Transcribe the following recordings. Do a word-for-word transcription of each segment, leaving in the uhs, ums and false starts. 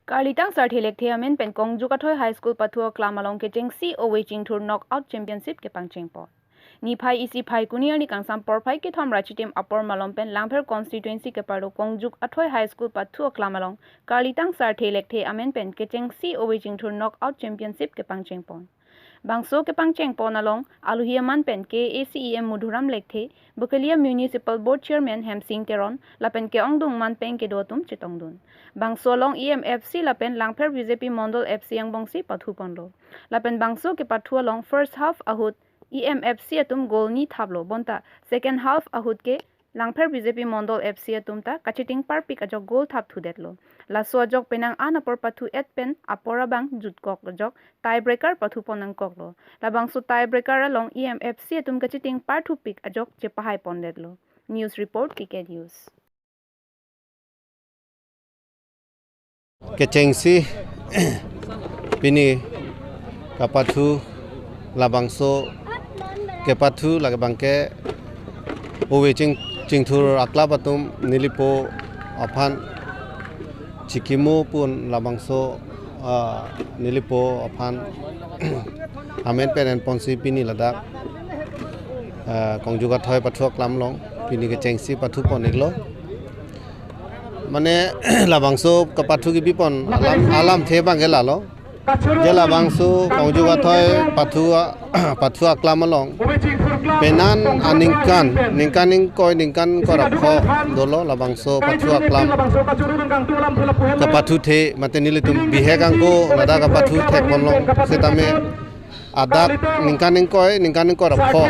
Karlitang Sarthe Lekthe amen pen Kongjuk Athoi High School pathu aklam along kechengsi Ove Chingthur Knockout Championship kepangchengpon. Niphai isi Phaikuni arni kangsam porphai kethom ra chitim apor malom pen Langpher constituency keparlo Kongjuk Athoi High School pathu aklam along Karlitang Sarthe Lekthe amen pen kechengsi Ove Chingthur Knockout Championship kepangchengpon. Bangso kepangchengpon along alohi aman pen K A A C E M Madhuram Lekthe, Bokolia Municipal Board Chairman Hemsing Teron lapen ke-ongdung man pen kedo atum chetongdun. Bangso along E M F C lapen Langpher B J P Mondol F C angbongsi pathuponlo. Lapen bangso kepathu along first half ahut E M F C atum goal ni thaplo, bonta second half ahut ke Langpher B J P Mondol F C atum ta kachiting parpik ajok goal thap thudetlo. Laso ajok penang an apor pathu et pen apor abang jutkok ajok tiebreaker pathupon nangkoklo. Labangso tiebreaker along E M F C atum kachiting parthupik ajok chepahaipondetlo. News report, T K News. Kechengsi pini kapathu labangso kepathu lake abangke Ove Ching, Chingthur aklap atum nelipo aphan chikimo pon labangso, ah, nelipo aphan amen pen enponsi pini ladak, ah, Kongjuk Athoi pathu aklam along pini kechengsi pathupon-iklo. Mane labangso kepathu kebipon alam, alamthe abangke lalo. Je labangso Kongjuk Athoi pathu a-, pathu aklam along penan aningkan, ningkan ingkoi, ningkan ingkoi ra pho dolo labangso pathu aklam kepathuthe, mate nelitum bihek angko ladak kepathu thekponlo, setame adak ningkan ingkoi, ningkan ingkoi ra pho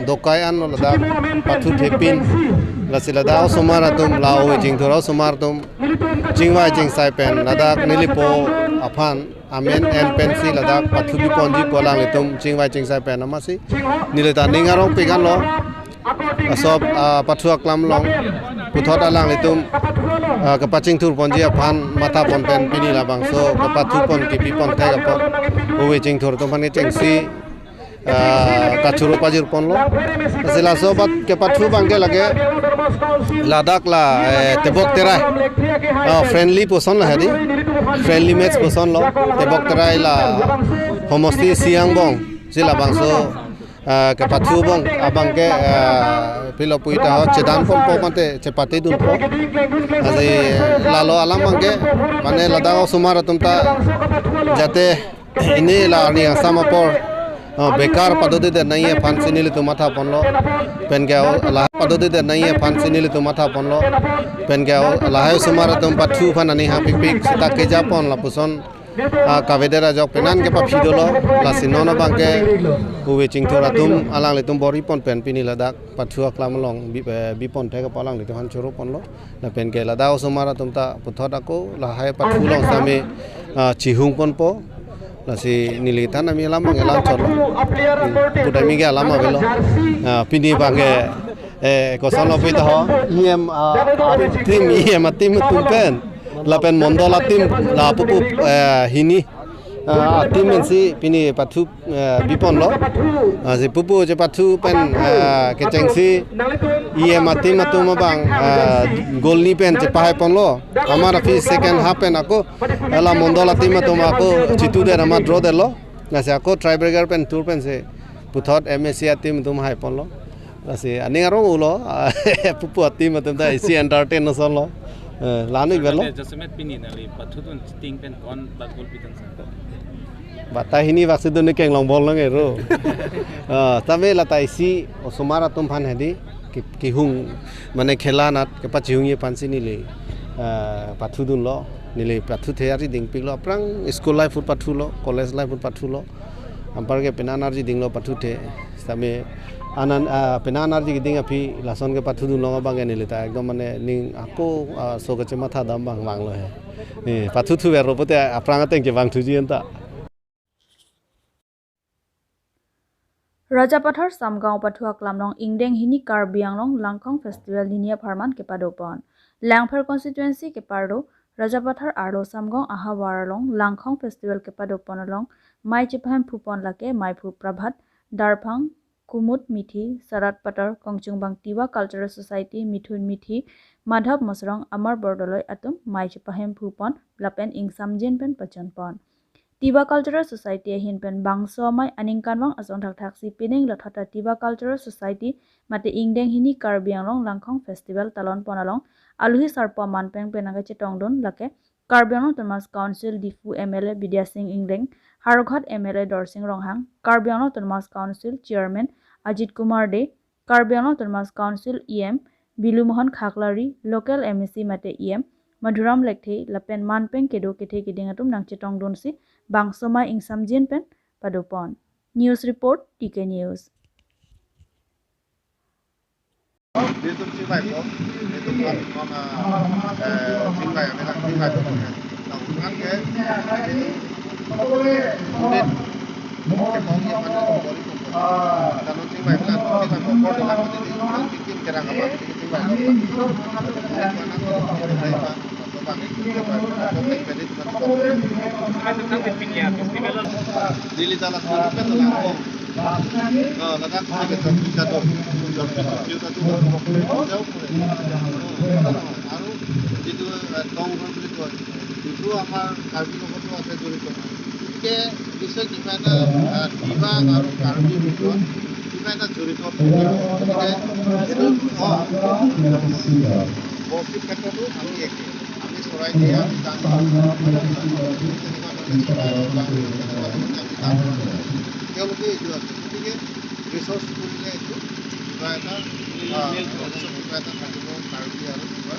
dokai anlo ladak pathuthepin. Lasi ladak osomar atum, la Ove Chingthur osomar atum chingvai chingsai pen ladak nelipo aphan amen en pensi ladak pathubiponji pu alanglitum chingvai chingsai pen amatsi neli ta ning arongpik anlo. Asob, ah, pathu aklam along puthot alanglitum, ah, kepachingthurponji aphan mathapon pen pini labangso kepathupon kebipon thek apot Ove Chingthur atum aphan kechengsi, ah, kachoro pajirponlo. Lasi laso abat kepathu abangke lake ladak la, eh, Tebok Terai, ah, friendly puson lo hedi, friendly match puson lo. Tebok Terai la homosti isi angbongsi labangso, ah, kepathu abang, abangke, ah, pilo puita ho chedanponpo mate chepatedunpo. Lasi lalo alam abangke mane ladak osomar atum ta jate pini la arni kangsam apor, ah, bekar padodedet nangji aphansi nelitum mathaponlo. Penke o, lahai padodedet nangji aphansi nelitum mathaponlo. Penke o, lahai osomar atum pathu aphan aning hangpikpik seta kejapon lapuson, ah, kavedet ajok penan kepaphi dolo. Lasi non abangke Ove Chingthur atum alanglitum bor-ipon pen pini ladak pathu aklam along bi-, eh, bipon thek apot alanglitum aphan choroponlo. Lapen ke ladak osomar atum ta puthot ako lahai pathu along sami, ah, chihungponpo. Lasi neli than ami alam abang elang chotlo. Hmm, pudai mi ke alam avelo. Ah, pini abangke, eh, kosonlo puita ho, E M, ah, a-team, E M a-team atum pen lapen Mondol a-team la pupu, eh, hini, ah, a-team pensi pini pathu, eh, biponlo. Ah, si pupu chepathu pen, eh, kechengsi E M a-team atum abang, eh, goal ni pen chepahaiponlo. Amat aphi second half pen ako, eh, la Mondol a-team atum ako chitudet amat draw detlo. Lasi ako tiebreaker pen tur pensi puthot M A C a-team atum haiponlo. Lasi aning arong ulo, pupu a-team atum ta isi entertain asonlo. Eh, la-an-ik verlo. Jasemet pini nangli pathudun chiting pen konbak goal pitang sa? Bata hini bak si dun ni kenglong bol nang ero. Ah, tame lata isi osomar atum aphan hedi ke-, kehung mane khela anat kepachihungji aphansi neli, ah, pathudunlo, neli pathuthe arjidingpiklo, aphrang school life ahut pathulo, college life ahut pathulo. Anparke penan arjidinglo pathuthe. Sitame anan, ah, penan arji keding aphi lason kepathudun long abangke neli ta ekdom mane ning ako, ah, so kachematha dam abang vanglo he. Eh, pathuthu verlo pote aphrang ateng kevangthuji anta. Rajapathar Samgaon pathu aklam along ingdeng hini Karbi Anglong Langkhong Festival nini apharman kepadopon. Langpher constituency keparlo Rajapathar arlo Samgaon ahavar along Langkhong Festival kepadopon along mei chepahemphupon lake meiphu Prabhat Darphang, Kumud Mithi, Sarat Patar, Kongchungbang Tiwa Cultural Society, Mithun Mithi, Madhav Mosrong, Amar Bordoloi atum mei chepahemphu pon lapen ingsamjin pen pachun pon. Tiwa Cultural Society ahin pen bangso amei aningkanvang asong thakthaksi pining lathata Tiwa Cultural Society mate ingdeng hini Karbi Anglong Langkhong Festival talon pon along aluhi sarpo aman pen pen nangkachetongdun lake Karbi Anglong Autonomous Council Diphu M L A Bidya Sing Engleng, Howraghat M L A Dorsing Ronghang, Karbi Anglong Autonomous Council Chairman Ajit Kumar Dey, Karbi Anglong Autonomous Council E M Bilu Mohan Khaklari, local M A C mate E M Madhuram Lekthe lapen man pen kedo kethe keding atum nangchetongdunsi bangso amei ingsamjin pen pado pon. News report, T K News. Itum chingvai ko, itum non, non, eh, chingvai, amelang chingvai ko. Na unang ke, itum unit, ke kong ye mana ko bori ko. Dan non chingvai, mana chingvai ko, bor de lang ko, di, di, di, di, kerang apa, chingvai ko. Neli jala suri pen langkong. Ah, ladak suri pen jadon. Jadon, jadon, jadon. Aru jitu, eh, tong ghor bili koi. Jitu amar Karbi logot to ase jori to. Ke bisoi kiba na, ah, Tiwa aru Karbi bili koi. Kiba na jori to. Ke, oh. Bokit kata tu kami ek. আমি চৰাইদেউ, আমি গান গাওঁ, আমি তেনেকুৱা ধৰণে কিবা গান, তেনেকুৱা ধৰণে আমি গান গাওঁ। তেওঁলোকে এইটো আছে। গতিকে ৰিচাৰ্চ কৰিলে এইটো কিবা এটা, আহ, ভৱিষ্যত কিবা এটা থাকিব কাৰ্বি আৰু কিবা।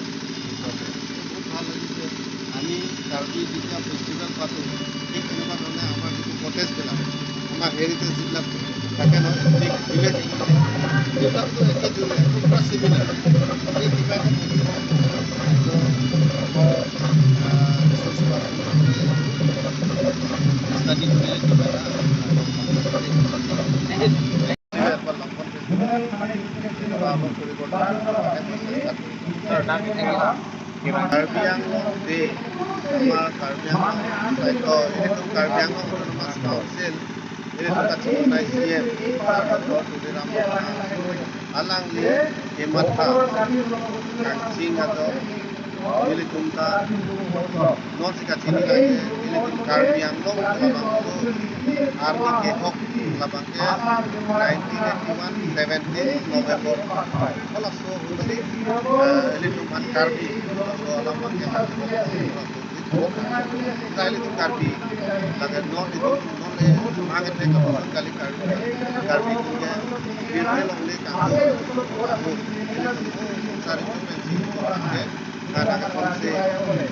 বহুত ভাল লাগিছে। আমি কাৰ্বি যেতিয়া ফেষ্টিভেল পাতোঁ, ঠিক তেনেকুৱা ধৰণে আমাৰ যিটো কটেজবিলাক, আমাৰ হেৰিটেজ যিবিলাক থাকে নহয়, এথনিক ভিলেজ, এইবিলাকতো একে জুৰি, একদম পুৰা চিমিলাৰ। এই কিবা এটা থাকিব, আহ, ৰিচাৰ্চ পাৰ্চন, ষ্টাডি কৰিলে কিবা এটা। Karbi Anglong Day, আমাৰ কাৰ্বি আংলং ৰাজ্য, এইটো কাৰ্বি আংলং অট'নমাছ কাউন্সিল, এইটো Karbi Anglong C M, doctor Tuliram ronghang, alangli kematha kangching atum, nelitum ta non si kachini lage, nelitum Karbi Anglong labangso arni kehok labang ke nineteen eighty one seventeen November. Halaso hubali, eh, nelitum an Karbi, halaso alam abang ke halaso. Halaso nelitum Karbi, lake non nelitum non le mang ete kapuson kali Karbi, Karbi atum ke birte longle kangtung. Nelitum sari tu pensi tu ke. Karena konsep,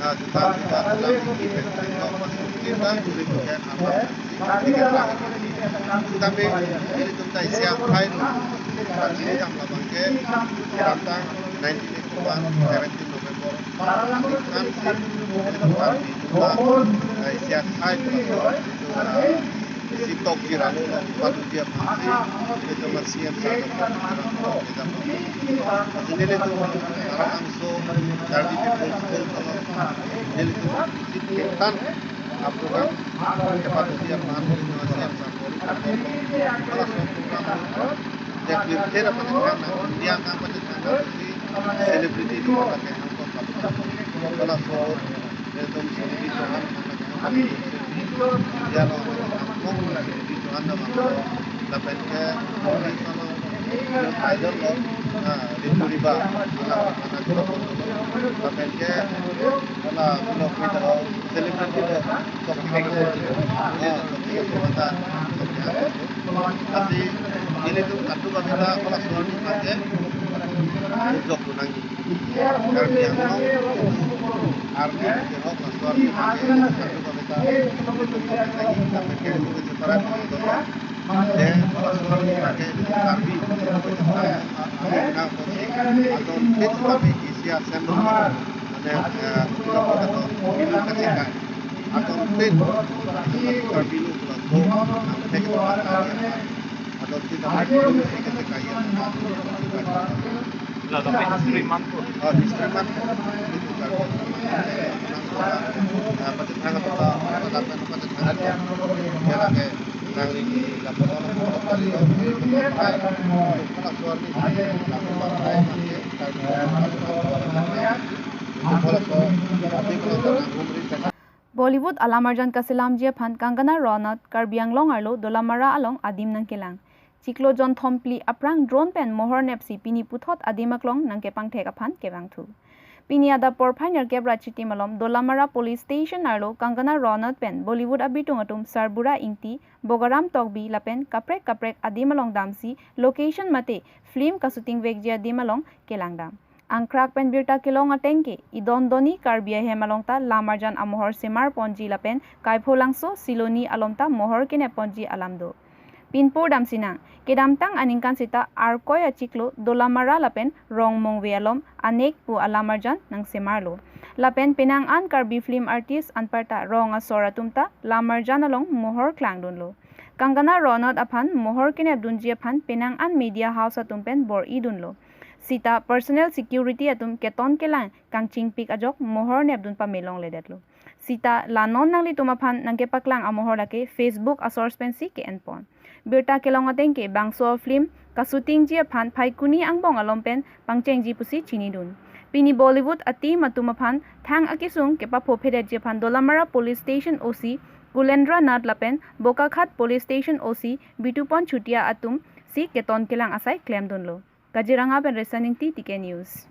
ah, juta juta dalam ini penting kau masuk kita boleh bukan apa sih kita lagi. Tetapi nelitum ta isi akhai lo. Kachini dam labang ke, ramtang nineteen eighty one seventeen November. Kan sih, nelitum Karbi juta, ah, isi akhai lo. Itu, ah, isi tok jiralo lo, padu dia masih, nelitum masih yang satu, kita masih. Jadi nelitum, arang angso, Karbi People's School, nelitum isi tan, program, kepadu dia man, nelitum masih yang satu, kalau so program, ya, kira-kira pada tanggal, dia akan pada tanggal, si celebrity di kota Kehang, kalau so, nelitum si Didi Chauhan, India lo, Didi Chauhan na bang, lapen ke, Idol lo, na, Ritu Riba, lapen ke, na, vlog video, celebrity lo, sok video, ah, sok video, mata, sok video. Asi, nelitum katu kami ta, kalau suami pakai, jok tunangi. Karbi Anglong, arni kehok laso arni ke, katu kami ta, kami ta, kami ke, kami ke separat, de, laso arni ke, Karbi, kami ta, kami na, kami, atau, kami isi asem, mane, eh, kami ta, kami ka chika, atau, Karbi lu, laso, kami ta, kami ta, Adolfin Damakian, L K T K I M. Ladak history manpur. Oh, history manpur. Itu kan. Apa tu tanggal apa? Apa tu tanggal? Dia lagi. Bollywood alamarjan kaselamji aphan Kangana Ranaut Karbi Anglong arlo Dolamara along adim nangkelang. Chiklo jonthom phli aphrang drone pen mohor nepsi pini puthot adim aklong nangkepangthek aphan kevangthu. Pini adap porphai nerkep ra chitim alom Dolamara Police Station arlo Kangana Ranaut pen Bollywood abitung atum Sarbura Ingti, Bogaram Tokbi lapen kaprek kaprek adim along damsi location mate film kashooting vekji adim along kelangdam. Angkrak pen birta kelong ateng ke idon doni Karbi ahem along ta lamarjan amohor semar ponji lapen kaipholangso siloni alom ta mohor kenep ponji alam do. Pinpur damsinang, kedamtang aningkan sita Arkoi achiklo Dolamara lapen Rongmongve alom Anek pu alamarjan nangsemarlo. Lapen penang an Karbi film artist anparta rong asor atum ta lamarjan along mohor klangdunlo. Kangana Ranaut aphan mohor kenepdunji aphan penang an media house atum pen bor-idunlo. Sita personal security atum keton kelang kangchingpik ajok mohor nepdun pamelongledetlo. Sita la non nanglitum aphan nangkepaklang amohor lake Facebook asor pensi ke-enpon. Birta kelong ateng ke bangso film kashootingji aphan Phaikuni angbong alom pen pangchengji pusi chinidun. Pini Bollywood a-team atum aphan thang akesung kepaphopheretji aphan Dolamara Police Station O C Kulendra Nath lapen Bokakhat Police Station O C Bitupon Chutia atum si keton kelang asai klemdunlo. Kaziranga pen Resan Ingti, T K News.